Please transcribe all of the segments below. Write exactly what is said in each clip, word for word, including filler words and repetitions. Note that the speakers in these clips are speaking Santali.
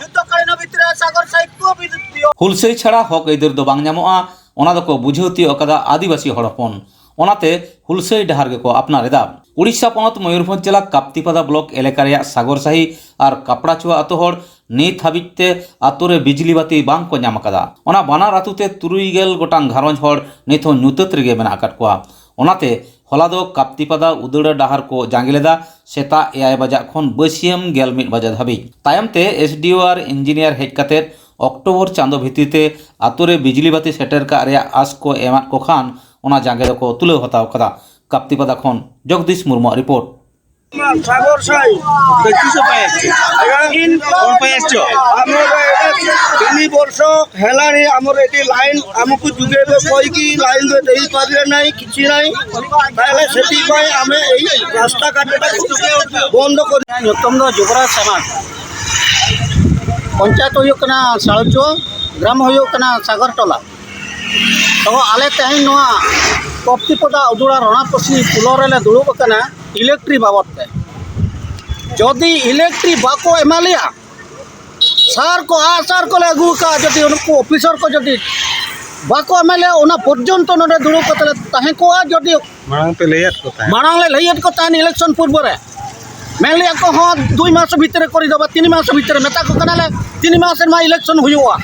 ᱡᱚᱛᱚ ᱠᱟᱹᱲᱤ ᱱᱚᱵᱤᱛ ᱨᱮ ᱥᱟᱜᱚᱨ ᱥᱟᱹᱦᱤ ᱠᱚ ᱵᱤᱫᱩᱛᱤᱭᱚ᱾ ᱦᱩᱞᱥᱟᱹᱭ ᱪᱷᱟᱲᱟ ᱦᱚᱠ ᱟᱹᱭᱫᱟᱹᱨ ᱫᱚ ᱵᱟᱝ ᱧᱟᱢᱚᱜᱼᱟ, ᱚᱱᱟ ᱫᱚᱠᱚ ᱵᱩᱡᱷᱟᱹᱣ ᱛᱤᱭᱳᱜ ᱟᱠᱟᱫᱟ ᱟᱹᱫᱤᱵᱟᱹᱥᱤ ᱦᱚᱲ ᱦᱚᱯᱚᱱ᱾ ᱚᱱᱟᱛᱮ ᱦᱩᱞᱥᱟᱹᱭ ᱰᱟᱦᱟᱨ ᱜᱮᱠᱚ ᱟᱯᱱᱟᱨ ᱮᱫᱟ᱾ ᱩᱲᱤᱥᱥᱟ ᱯᱚᱱᱚᱛ ᱢᱚᱭᱩᱨᱵᱷᱚᱸᱡᱽ ᱡᱮᱞᱟ ᱠᱟᱯᱛᱤᱯᱟᱫᱟ ᱵᱞᱚᱠ ᱮᱞᱟᱠᱟ ᱨᱮᱭᱟᱜ ᱥᱟᱜᱚᱨ ᱥᱟᱹᱦᱤ ᱟᱨ ᱠᱟᱯᱲᱟᱪᱩᱣᱟ ᱟᱛᱳ ᱦᱚᱲ ᱱᱤᱛ ᱦᱟᱹᱵᱤᱡ ᱛᱮ ᱟᱛᱳ ᱨᱮ ᱵᱤᱡᱽᱞᱤ ᱵᱟᱹᱛᱤ ᱵᱟᱝ ᱠᱚ ᱧᱟᱢ ᱟᱠᱟᱫᱟ᱾ ᱚᱱᱟ ᱵᱟᱱᱟᱨ ᱟᱛᱳ ᱛᱮ ᱛᱩᱨᱩᱭ ᱜᱮᱞ ᱜᱚᱴᱟᱝ ᱜᱷᱟᱨᱚᱸᱡᱽ ᱦᱚᱲ ᱱᱤᱛ ᱦᱚᱸ ᱧᱩᱛᱟᱹᱛ ᱨᱮᱜᱮ ᱢᱮᱱᱟᱜ ᱟᱠᱟᱫ ᱠᱚᱣᱟ᱾ ᱚᱱᱟᱛᱮ ᱦᱚᱞᱟ ᱫᱚ ᱠᱟᱯᱛᱤᱯᱟᱫᱟ ᱩᱫᱟᱹᱲᱟ ᱰᱟᱦᱟᱨ ᱠᱚ ᱡᱟᱸᱜᱮ ᱞᱮᱫᱟ᱾ ᱥᱮᱛᱟᱜ ᱮᱭᱟᱭ ᱵᱟᱡᱟᱜ ᱠᱷᱚᱱ ᱵᱟᱹᱥᱭᱟᱹᱢ ᱜᱮᱞ ᱢᱤᱫ ᱵᱟᱡᱟ ᱫᱷᱟᱹᱵᱤᱡ᱾ ᱛᱟᱭᱚᱢ ᱛᱮ ᱮᱥ ᱰᱤ ᱳ ᱟᱨ ᱤᱧᱡᱤᱱᱤᱭᱟᱨ ᱦᱮᱡ ᱠᱟᱛᱮ ᱚᱠᱴᱳᱵᱚᱨ ᱪᱟᱸᱫᱚ ᱵᱷᱤᱛᱤᱨ ᱛᱮ ᱟᱛᱳ ᱨᱮ ᱵᱤᱡᱽᱞᱤ ᱵᱟᱹᱛᱤ ᱥᱮᱴᱮᱨ ᱠᱟᱜ ᱨᱮᱭᱟᱜ ᱟᱸᱥ ᱠᱚ ᱮᱢᱟᱫ ᱠᱚ ᱠᱷᱟᱱ ᱚᱱᱟ ᱡᱟᱸᱜᱮ ᱫᱚᱠᱚ ᱛᱩᱞᱟᱹᱣ ᱦᱟᱛᱟᱣ ᱠᱟᱫᱟ᱾ ᱠᱟᱯᱛᱤᱯᱟᱫᱟ ᱠᱷᱚᱱ ᱡᱚᱜᱽᱫᱤᱥ ᱢᱩᱨᱢᱩᱣᱟᱜ ᱨᱤᱯᱳᱨᱴ᱾ ସାଗର ସାହି। ଦେଖିଛ ପାଇ ଆସିଛି। ଆଜ୍ଞା। କ'ଣ ପାଇଁ ଆସିଛ? ଆମର ଏଇଟା ତିନି ବର୍ଷ ହେଲାଣି, ଆମର ଏଠି ଲାଇନ ଆମକୁ ଯୁଗେଇବେ କହିକି ଲାଇନ ଦେଇପାରିଲେ ନାହିଁ, କିଛି ନାହିଁ। ତାହେଲେ ସେଥିପାଇଁ ଆମେ ଏଇ ରାସ୍ତାଘାଟଟାକୁ ବନ୍ଦ କରି। ᱧᱩᱛᱩᱢ ᱫᱚ ᱡᱩᱵᱽᱨᱟᱡᱽ ᱥᱟᱢᱟᱱ᱾ ᱯᱚᱧᱪᱟᱭᱮᱛ ᱦᱩᱭᱩᱜ ᱠᱟᱱᱟ ᱥᱟᱲᱩᱪᱩᱣᱟᱹ, ᱜᱨᱟᱢ ᱦᱩᱭᱩᱜ ᱠᱟᱱᱟ ᱥᱟᱜᱚᱨ ᱴᱚᱞᱟ᱾ ᱛᱚ ᱟᱞᱮ ᱛᱮᱦᱮᱧ ᱱᱚᱣᱟ ᱠᱚᱯᱛᱤᱯᱚᱫᱟ ᱩᱫᱩᱲᱟ ᱨᱚᱬᱟᱯᱟᱹᱥᱤ ᱯᱩᱞᱚ ᱨᱮᱞᱮ ᱫᱩᱲᱩᱵ ᱟᱠᱟᱱᱟ ᱤᱞᱮᱠᱴᱨᱤ ᱵᱟᱵᱚᱫ ᱛᱮ᱾ ᱡᱩᱫᱤ ᱤᱞᱮᱠᱴᱨᱤ ᱵᱟᱠᱚ ᱮᱢᱟ ᱞᱮᱭᱟ, ᱥᱟᱨ ᱠᱚ, ᱟᱜ ᱥᱟᱨ ᱠᱚᱞᱮ ᱟᱹᱜᱩ ᱟᱠᱟᱫᱼᱟ, ᱡᱩᱫᱤ ᱩᱱᱠᱩ ᱚᱯᱷᱤᱥᱟᱨ ᱠᱚ ᱡᱩᱫᱤ ᱵᱟᱠᱚ ᱮᱢᱟ ᱞᱮᱭᱟ, ᱚᱱᱟ ᱯᱚᱨᱡᱚᱱᱛᱚ ᱱᱚᱰᱮ ᱫᱩᱲᱩᱵ ᱠᱟᱛᱮ ᱞᱮ ᱛᱟᱦᱮᱸ ᱠᱚᱜᱼᱟ᱾ ᱡᱩᱫᱤ ᱢᱟᱲᱟᱝ ᱯᱮ ᱞᱟᱹᱭᱟᱫ ᱠᱚ ᱛᱟᱦᱮᱸᱫ᱾ ᱢᱟᱲᱟᱝ ᱞᱮ ᱞᱟᱹᱭᱟᱫ ᱠᱚ ᱛᱟᱦᱮᱸᱫ ᱤᱞᱮᱠᱥᱚᱱ ᱯᱩᱨᱵᱚ ᱨᱮ᱾ ᱢᱮᱱ ᱞᱮᱫᱼᱟ ᱠᱚ, "ᱦᱚᱸ, ᱫᱩᱭ ᱢᱟᱥ ᱵᱷᱤᱛᱨᱤ ᱠᱚᱨᱤ ᱫᱚ ᱵᱟ, ᱛᱤᱱ ᱢᱟᱥ ᱵᱷᱤᱛᱨᱤ ᱢᱮᱛᱟ ᱠᱚ ᱠᱟᱱᱟᱞᱮ, ᱛᱤᱱ ᱢᱟᱥ ᱨᱮᱢᱟ ᱤᱞᱮᱠᱥᱚᱱ ᱦᱩᱭᱩᱜᱼᱟ᱾"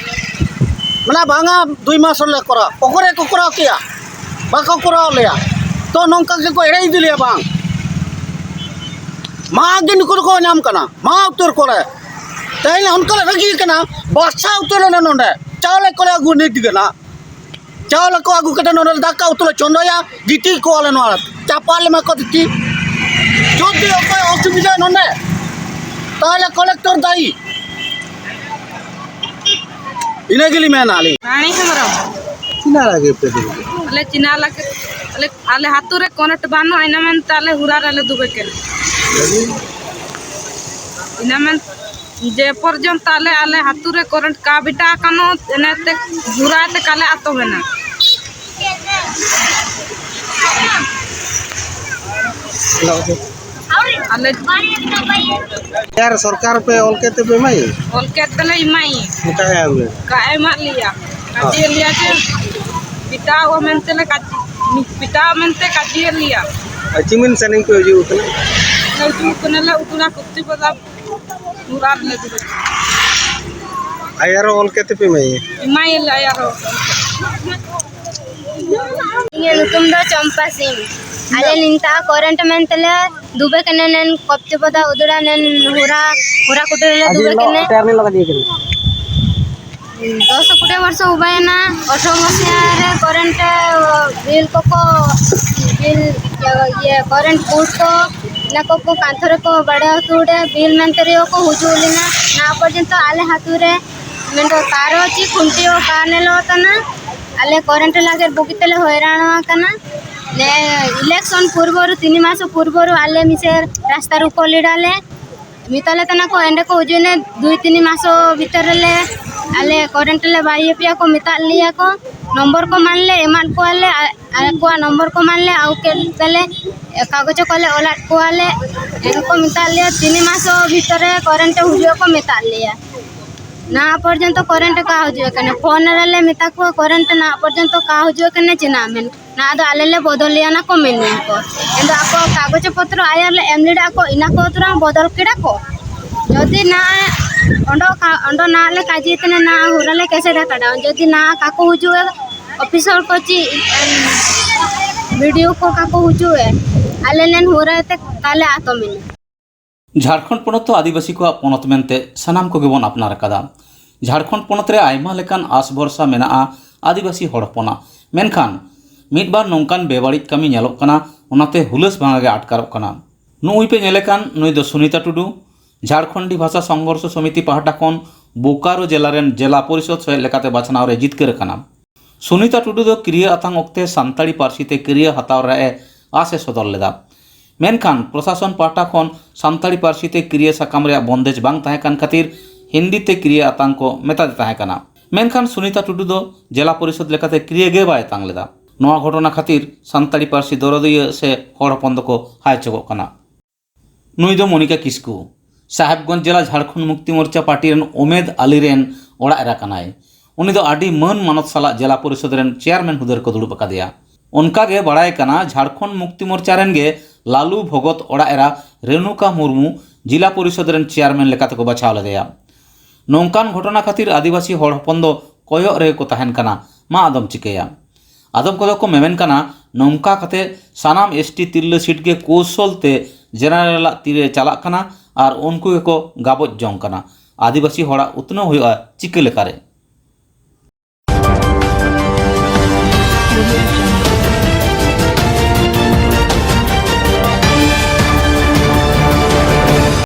ᱢᱮᱱᱟ, "ᱵᱟᱝᱟ, ᱫᱩᱭ ᱢᱟᱥ ᱨᱮᱞᱮ ᱠᱚᱨᱟᱣᱟ᱾" ᱚᱠᱚᱭ ᱠᱚ ᱠᱚᱨᱟᱣ ᱠᱮᱜᱼᱟ? ᱵᱟᱠᱚ ᱠᱚᱨᱟᱣ ᱞᱮᱭᱟ᱾ ᱛᱚ ᱱᱚᱝᱠᱟ ᱜᱮᱠᱚ ᱮᱲᱮ ᱤᱫᱤ ᱞᱮᱭᱟ ᱵᱟᱝ᱾ ᱢᱟ ᱜᱮ ᱱᱩᱠᱩ ᱫᱚᱠᱚ ᱧᱟᱢ ᱠᱟᱱᱟ, ᱢᱟ ᱩᱛᱟᱹᱨ ᱠᱚᱨᱮ᱾ ᱛᱮᱦᱮᱧ ᱚᱱᱠᱟ ᱞᱮ ᱨᱟᱹᱜᱤ ᱠᱟᱱᱟ, ᱵᱟᱥᱟ ᱩᱛᱟᱹᱨ ᱞᱮᱱᱟ ᱱᱚᱰᱮ᱾ ᱪᱟᱣᱞᱮ ᱠᱚᱞᱮ ᱟᱹᱜᱩ ᱱᱤᱛ ᱜᱮ ᱱᱟᱜ᱾ ᱪᱟᱣᱞᱮ ᱠᱚ ᱟᱹᱜᱩ ᱠᱟᱛᱮ ᱱᱚᱰᱮ ᱫᱟᱠᱟ ᱩᱛᱩ ᱞᱮ ᱪᱚᱸᱫᱟᱭᱟ, ᱜᱤᱛᱤᱡ ᱠᱚᱣᱟᱞᱮ ᱱᱚᱣᱟ ᱪᱟᱯᱟ ᱞᱮ ᱮᱢᱟ ᱠᱚᱣᱟ ᱛᱤᱛᱤ᱾ ᱡᱩᱫᱤ ᱚᱠᱚᱭ ᱚᱥᱩᱵᱤᱫᱷᱟ ᱱᱚᱰᱮ, ᱛᱟᱦᱚᱞᱮ ᱠᱚᱞᱮᱠᱴᱚᱨ ᱫᱟᱭᱤ᱾ ᱤᱱᱟᱹ ᱜᱮᱞᱤᱧ ᱢᱮᱱᱟ ᱟᱹᱞᱤᱧ᱾ ᱨᱟᱱᱤ ᱦᱮᱢᱵᱨᱚᱢ᱾ ᱪᱤᱱᱟ ᱞᱟᱜᱮ ᱯᱮ ᱫᱩᱲᱩᱵ᱾ ᱟᱞᱮ ᱪᱤᱱᱟ ᱞᱟᱜᱮ, ᱟᱞᱮ, ᱟᱞᱮ ᱟᱹᱛᱩ ᱨᱮ ᱠᱚᱱᱮᱠᱴ ᱵᱟᱹᱱᱩᱜᱼᱟ, ᱤᱱᱟᱹ ᱢᱮᱱᱛᱮ ᱟᱞᱮ ᱦᱩᱨᱟ ᱨᱮᱞᱮ ᱫᱩᱵᱮ ᱠᱟᱱᱟ᱾ ᱤᱱᱟᱹ ᱢᱮᱱ ᱡᱮ ᱯᱚᱨᱡᱚᱱᱛᱚ ᱟᱞᱮ, ᱟᱞᱮ ᱟᱹᱛᱩ ᱨᱮ ᱠᱚᱨᱮᱱᱴ ᱠᱟ ᱵᱤᱴᱟ ᱠᱟᱱᱚ, ᱮᱱᱮ ᱛᱮ ᱵᱩᱨᱟ ᱛᱮ ᱠᱟᱞᱮ ᱟᱛᱚ ᱵᱮᱱᱟ᱾ ᱟᱞᱮ ᱟᱨ ᱥᱚᱨᱠᱟᱨ ᱯᱮ ᱚᱞ ᱠᱮᱫ ᱛᱮᱯᱮ ᱮᱢᱟᱭ? ᱚᱞ ᱠᱮᱫ ᱛᱮᱞᱮ ᱮᱢᱟᱭ᱾ ᱚᱱᱠᱟ ᱮᱢ ᱞᱮ᱾ ᱚᱱᱠᱟ ᱮᱢᱟᱫ ᱞᱮᱭᱟ᱾ ᱦᱳᱭ᱾ ᱠᱟᱡᱮ ᱞᱮᱭᱟ ᱡᱮ ᱵᱤᱛᱟᱣ ᱢᱮᱱᱛᱮ ᱞᱮ ᱠᱟᱡᱮ, ᱵᱤᱛᱟᱣ ᱢᱮᱱᱛᱮ ᱠᱟᱡᱮ ᱞᱮᱭᱟ᱾ ᱟᱨ ᱪᱤᱢᱤᱱ ᱥᱮᱱᱤᱧ ᱯᱮ ᱦᱤᱡᱩᱜ ᱠᱟᱱᱟ? ᱦᱤᱡᱩᱜ ᱠᱟᱱᱟᱞᱮ ᱩᱫᱩᱲᱟ ᱠᱚᱯᱛᱤ ᱯᱟᱫᱟ ᱢᱩᱨᱟᱫ ᱞᱮ ᱫᱩᱲᱩᱵ᱾ ᱟᱭᱟᱨ ᱚᱞ ᱠᱮᱫ ᱛᱮᱯᱮ ᱮᱢᱟᱭᱟ? ᱮᱢᱟᱭᱟᱞᱮ ᱟᱭᱟᱨ᱾ ᱤᱧᱟᱹᱜ ᱧᱩᱛᱩᱢ ᱫᱚ ᱪᱚᱢᱯᱟ ᱥᱤᱝ᱾ ᱟᱞᱮ ᱱᱤᱱᱛᱟ ᱠᱚᱨᱮᱱᱴ ᱢᱮᱱᱛᱮᱞᱮ ᱫᱩᱵᱮ ᱠᱮᱱᱮ ᱱᱮᱱ ᱠᱚᱯᱛᱤ ᱯᱟᱫᱟ ᱩᱫᱩᱲᱟ ᱱᱮᱱ ᱦᱩᱨᱟ, ᱦᱩᱨᱟ ᱠᱩᱴᱤᱨ ᱞᱮ ᱫᱩᱵᱮ ᱠᱮᱱᱮ᱾ ᱫᱚᱥ ᱠᱩᱲᱤ ᱵᱚᱨᱥᱚ ᱩᱵᱟᱭᱮᱱᱟ᱾ ᱟᱴᱷᱨᱚ ᱢᱟᱥᱤᱭᱟ ᱨᱮ ᱠᱚᱨᱮᱱᱴ ᱵᱤᱞ ᱠᱚᱠᱚ, ᱵᱤᱞ, ᱤᱭᱟᱹ, ᱠᱚᱨᱮᱱᱴ ᱵᱳᱨᱰ ᱠᱚ, ᱚᱱᱟ ᱠᱚᱠᱚ ᱠᱟᱱᱛᱷᱚ ᱨᱮᱠᱚ ᱵᱟᱲᱟ ᱦᱚᱴᱚ ᱞᱮᱫᱟ᱾ ᱵᱤᱞ ᱢᱮᱱᱛᱮ ᱨᱮᱦᱚᱸ ᱠᱚ ᱦᱤᱡᱩᱜ ᱞᱮᱱᱟ᱾ ᱱᱚᱣᱟ ᱯᱚᱨᱡᱚᱱᱛᱚ ᱟᱞᱮ ᱟᱹᱛᱩ ᱨᱮ ᱢᱮᱱᱫᱚ ᱛᱟᱨᱚ ᱪᱮ ᱠᱷᱩᱱᱴᱤ ᱦᱚᱸ ᱵᱟᱝ ᱧᱮᱞᱚᱜ ᱠᱟᱱᱟ᱾ ᱟᱞᱮ ᱠᱚᱨᱮᱱᱴ ᱞᱟᱹᱜᱤᱫ ᱵᱩᱜᱤ ᱛᱮᱞᱮ ᱦᱚᱭᱨᱟᱱᱚᱜ ᱠᱟᱱᱟ᱾ ᱱᱮ ᱤᱞᱮᱠᱥᱚᱱ ᱯᱩᱨᱵᱚᱨᱩ, ᱛᱤᱱ ᱢᱟᱥ ᱯᱩᱨᱵᱚᱨᱩ ᱟᱞᱮ ᱢᱤᱥᱮᱨ ᱨᱟᱥᱛᱟ ᱨᱳᱠᱳ ᱞᱮᱫᱟ ᱞᱮ᱾ ᱢᱮᱛᱟ ᱞᱮ ᱠᱟᱱᱟ ᱠᱚ, ᱮᱸᱰᱮ ᱠᱚ ᱦᱤᱡᱩᱜ ᱱᱮ ᱫᱩᱭ ᱛᱤᱱ ᱢᱟᱥ ᱵᱷᱤᱛᱟᱹᱨ ᱨᱮᱞᱮ ᱟᱞᱮ ᱠᱚᱨᱮᱱᱴ ᱞᱮ ᱵᱟᱭ ᱤᱭᱟᱹ ᱯᱮᱭᱟ ᱠᱚ ᱢᱮᱛᱟᱫ ᱞᱮᱭᱟ ᱠᱚ᱾ ᱱᱚᱢᱵᱚᱨ ᱠᱚ ᱢᱟᱱ ᱞᱮ ᱮᱢᱟᱫ ᱠᱚᱣᱟᱞᱮ, ᱟ-, ᱟᱠᱚᱣᱟᱜ ᱱᱚᱢᱵᱚᱨ ᱠᱚ ᱢᱟᱱ ᱞᱮ ᱟᱹᱜᱩ ᱠᱮᱫ ᱛᱮᱞᱮ ᱠᱟᱜᱚᱡᱽ ᱠᱚᱞᱮ ᱚᱞᱟᱫ ᱠᱚᱣᱟᱞᱮ᱾ ᱮᱱᱠᱚ ᱢᱮᱛᱟᱫ ᱞᱮᱭᱟ ᱛᱤᱱ ᱢᱟᱥ ᱵᱷᱤᱛᱟᱹᱨ ᱨᱮ ᱠᱚᱨᱮᱱᱴ ᱦᱤᱡᱩᱜ ᱟᱠᱚ ᱢᱮᱛᱟᱫ ᱞᱮᱭᱟ᱾ ᱱᱟ ᱯᱚᱨᱡᱚᱱᱛᱚ ᱠᱚᱨᱮᱱᱴ ᱠᱟ ᱦᱤᱡᱩᱜ ᱠᱟᱱᱟ, ᱯᱷᱳᱱ ᱨᱮᱞᱮ ᱢᱮᱛᱟ ᱠᱚᱣᱟ ᱠᱚᱨᱮᱱᱴ ᱱᱟ ᱯᱚᱨᱡᱚᱱᱛᱚ ᱠᱟ ᱦᱤᱡᱩᱜ ᱠᱟᱱᱟ ᱪᱮ ᱱᱟ ᱢᱮᱱ᱾ ᱱᱟ ᱫᱚ ᱟᱞᱮ ᱞᱮ ᱵᱚᱫᱚᱞ ᱞᱮᱭᱟ ᱱᱟ ᱠᱚ ᱢᱮᱱ ᱞᱮᱭᱟ ᱠᱚ᱾ ᱮᱱᱫᱚ ᱟᱠᱚ ᱠᱟᱜᱚᱡᱽ ᱯᱚᱛᱨᱚ ᱟᱭᱟᱨ ᱞᱮ ᱮᱢ ᱞᱮᱫᱟ ᱠᱚ, ᱤᱱᱟ ᱠᱚ ᱛᱩᱨᱟᱝ ᱵᱚᱫᱚᱞ ᱠᱮᱫᱟ ᱠᱚ᱾ ᱡᱩᱫᱤ ᱱᱟ ᱚᱸᱰᱚ ᱠᱟ-, ᱚᱸᱰᱚ ᱱᱟ ᱞᱮ ᱠᱟᱡᱮ ᱛᱮᱱᱟ ᱱᱟ ᱦᱩᱨᱟ ᱞᱮ ᱠᱮᱥᱮ ᱰᱟᱠᱟᱰᱟ᱾ ᱡᱩᱫᱤ ᱱᱟ ᱠᱟᱠᱚ ᱦᱤᱡᱩᱜᱼᱟ, ᱚᱯᱷᱤᱥᱚᱨ ᱠᱚ ᱪᱮ, ᱮᱢ, ᱵᱤ ᱰᱤ ᱳ ᱠᱚ ᱠᱟᱠᱚ ᱦᱤᱡᱩᱜᱼᱟ, ᱟᱞᱮ ᱞᱮᱱ ᱦᱩᱨᱟ ᱛᱮ ᱠᱟᱞᱮ ᱟᱛᱚ ᱢᱮᱱᱟ᱾ ᱡᱷᱟᱲᱠᱷᱚᱸᱰ ᱯᱚᱱᱚᱛ ᱫᱚ ᱟᱹᱫᱤᱵᱟᱹᱥᱤ ᱠᱚᱣᱟᱜ ᱯᱚᱱᱚᱛ ᱢᱮᱱᱛᱮ ᱥᱟᱱᱟᱢ ᱠᱚᱜᱮ ᱵᱚᱱ ᱟᱯᱱᱟᱨ ᱟᱠᱟᱫᱟ᱾ ᱡᱷᱟᱲᱠᱷᱚᱸᱰ ᱯᱚᱱᱚᱛ ᱨᱮ ᱟᱭᱢᱟ ᱞᱮᱠᱟᱱ ᱟᱥ ᱵᱷᱚᱨᱥᱟ ᱢᱮᱱᱟᱜᱼᱟ ᱟᱹᱫᱤᱵᱟᱹᱥᱤ ᱦᱚᱲ ᱦᱚᱯᱚᱱᱟᱜ᱾ ᱢᱮᱱᱠᱷᱟᱱ ᱢᱤᱫ ᱵᱟᱨ ᱱᱚᱝᱠᱟᱱ ᱵᱮᱵᱟᱹᱲᱤᱡ ᱠᱟᱹᱢᱤ ᱧᱮᱞᱚᱜ ᱠᱟᱱᱟ, ᱚᱱᱟᱛᱮ ᱦᱩᱞᱟᱹᱥ ᱵᱷᱟঙᱟ ᱜᱮ ᱟᱴᱠᱟᱨᱚᱜ ᱠᱟᱱᱟ᱾ ᱱᱩᱭ ᱯᱮ ᱧᱮᱞᱮ ᱠᱟᱱ, ᱱᱩᱭ ᱫᱚ ᱥᱩᱱᱤᱛᱟ ᱴᱩᱰᱩ, ᱡᱷᱟᱲᱠᱷᱚᱸᱰᱤ ᱵᱷᱟᱥᱟ ᱥᱚᱝᱜᱷᱚᱨᱥᱚ ᱥᱚᱢᱤᱛᱤ ᱯᱟᱦᱴᱟ ᱠᱷᱚᱱ ᱵᱳᱠᱟᱨᱳ ᱡᱮᱞᱟ ᱨᱮᱱ ᱡᱮᱞᱟ ᱯᱚᱨᱤᱥᱚᱫ ᱥᱚᱦᱮᱫ ᱞᱮᱠᱟᱛᱮ ᱵᱟᱪᱷᱱᱟᱣ ᱨᱮ ᱡᱤᱛᱠᱟᱹᱨ ᱟᱠᱟᱱᱟ᱾ ᱥᱩᱱᱤᱛᱟ ᱴᱩᱰᱩ ᱫᱚ ᱠᱤᱨᱤᱭᱟᱹ ᱟᱛᱟᱝ ᱚᱠᱛᱮ ᱥᱟᱱᱛᱟᱲᱤ ᱯᱟᱹᱨᱥᱤ ᱛᱮ ᱠᱤᱨᱤᱭᱟᱹ ᱦᱟᱛᱟᱣ ᱨᱮᱭᱟᱜ ᱮ ᱟᱥ ᱮ ᱥᱚᱫᱚᱨ ᱞᱮᱫᱟ᱾ ᱢᱮᱱᱠᱷᱟᱱ ᱯᱨᱚᱥᱟᱥᱚᱱ ᱯᱟᱦᱴᱟ ᱠᱷᱚᱱ ᱥᱟᱱᱛᱟᱲᱤ ᱯᱟᱹᱨᱥᱤ ᱛᱮ ᱠᱤᱨᱤᱭᱟᱹ ᱥᱟᱠᱟᱢ ᱨᱮᱭᱟᱜ ᱵᱚᱱᱫᱮᱡ ᱵᱟᱝ ᱛᱟᱦᱮᱸ ᱠᱟᱱ ᱠᱷᱟᱹᱛᱤᱨ ᱦᱤᱱᱫᱤ ᱛᱮ ᱠᱤᱨᱤᱭᱟᱹ ᱟᱛᱟᱝ ᱠᱚ ᱢᱮᱛᱟᱫᱮ ᱛᱟᱦᱮᱸ ᱠᱟᱱᱟ᱾ ᱢᱮᱱᱠᱷᱟᱱ ᱥᱩᱱᱤᱛᱟ ᱴᱩᱰᱩ ᱫᱚ ᱡᱮᱞᱟ ᱯᱚᱨᱤᱥᱚᱫ ᱞᱮᱠᱟᱛᱮ ᱠᱤᱨᱤᱭᱟᱹ ᱜᱮ ᱵᱟᱭ ᱟᱛᱟᱝ ᱞᱮᱫᱟ᱾ ᱱᱚᱣᱟ ᱜᱷᱚᱴᱚᱱᱟ ᱠᱷᱟᱹᱛᱤᱨ ᱥᱟᱱᱛᱟᱲᱤ ᱯᱟᱹᱨᱥᱤ ᱫᱚᱨᱚᱫᱤᱭᱟᱹ ᱥᱮ ᱦᱚᱲ ᱦᱚᱯᱚᱱ ᱫᱚᱠᱚ ᱦᱟᱭ ᱪᱚᱜᱚᱜ ᱠᱟᱱᱟ᱾ ᱱᱩᱭ ᱫᱚ ᱢᱚᱱᱤᱠᱟ ᱠᱤᱥᱠᱩ, ᱥᱟᱦᱮᱵᱽᱜᱚᱸᱡᱽ ᱡᱮᱞᱟ ᱡᱷᱟᱲᱠᱷᱚᱸᱰ ᱢᱩᱠᱛᱤ ᱢᱳᱨᱪᱟ ᱯᱟᱨᱴᱤ ᱨᱮᱱ ᱚᱢᱮᱫ ᱟᱞᱤ ᱨᱮᱱ ᱚᱲᱟᱜ ᱮᱨᱟ ᱠᱟᱱᱟᱭ᱾ ᱩᱱᱤ ᱫᱚ ᱟᱹᱰᱤ ᱢᱟᱹᱱ ᱢᱟᱱᱚᱛ ᱥᱟᱞᱟᱜ ᱡᱮᱞᱟ ᱯᱚᱨᱤᱥᱚᱫᱽ ᱨᱮᱱ ᱪᱮᱭᱟᱨᱢᱮᱱ ᱦᱩᱫᱟᱹ ᱨᱮᱠᱚ ᱫᱩᱲᱩᱵ ᱟᱠᱟᱫᱮᱭᱟ᱾ ᱚᱱᱠᱟ ᱜᱮ ᱵᱟᱲᱟᱭ ᱠᱟᱱᱟ, ᱡᱷᱟᱲᱠᱷᱚᱸᱰ ᱢᱩᱠᱛᱤ ᱢᱳᱨᱪᱟ ᱨᱮᱱ ᱜᱮ ᱞᱟᱞᱩ ᱵᱷᱚᱜᱚᱛ ᱚᱲᱟᱜ ᱮᱨᱟ ᱨᱮᱱᱩᱠᱟ ᱢᱩᱨᱢᱩ ᱡᱮᱞᱟ ᱯᱚᱨᱤᱥᱚᱫᱽ ᱨᱮᱱ ᱪᱮᱭᱟᱨᱢᱮᱱ ᱞᱮᱠᱟᱛᱮᱠᱚ ᱵᱟᱪᱷᱟᱣ ᱞᱮᱫᱮᱭᱟ᱾ ᱱᱚᱝᱠᱟᱱ ᱜᱷᱚᱴᱚᱱᱟ ᱠᱷᱟᱹᱛᱤᱨ ᱟᱹᱫᱤᱵᱟᱹᱥᱤ ᱦᱚᱲ ᱦᱚᱯᱚᱱ ᱫᱚ ᱠᱚᱭᱚᱜ ᱨᱮᱜᱮ ᱠᱚ ᱛᱟᱦᱮᱱ ᱠᱟᱱᱟ᱾ ᱢᱟ ᱟᱫᱚᱢ ᱪᱤᱠᱟᱹᱭᱟ? ᱟᱫᱚᱢ ᱠᱚᱫᱚ ᱠᱚ ᱢᱮᱢᱮᱱ ᱠᱟᱱᱟ, ᱱᱚᱝᱠᱟ ᱠᱟᱛᱮ ᱥᱟᱱᱟᱢ ᱮᱥ ᱴᱤ ᱛᱤᱨᱞᱟᱹ ᱥᱤᱴ ᱜᱮ ᱠᱳᱣᱥᱚᱞ ᱛᱮ ᱡᱮᱱᱟᱨᱮᱞᱟᱜ ᱛᱤᱨᱮ ᱪᱟᱞᱟᱜ ᱠᱟᱱᱟ ᱟᱨ ᱩᱱᱠᱩ ᱜᱮᱠᱚ ᱜᱟᱵᱚᱡ ᱡᱚᱝ ᱠᱟᱱᱟ᱾ ᱟᱹᱫᱤᱵᱟᱹᱥᱤ ᱦᱚᱲᱟᱜ ᱩᱛᱱᱟᱹᱣ ᱦᱩᱭᱩᱜᱼᱟ ᱪᱤᱠᱟᱹ ᱞᱮᱠᱟᱨᱮ?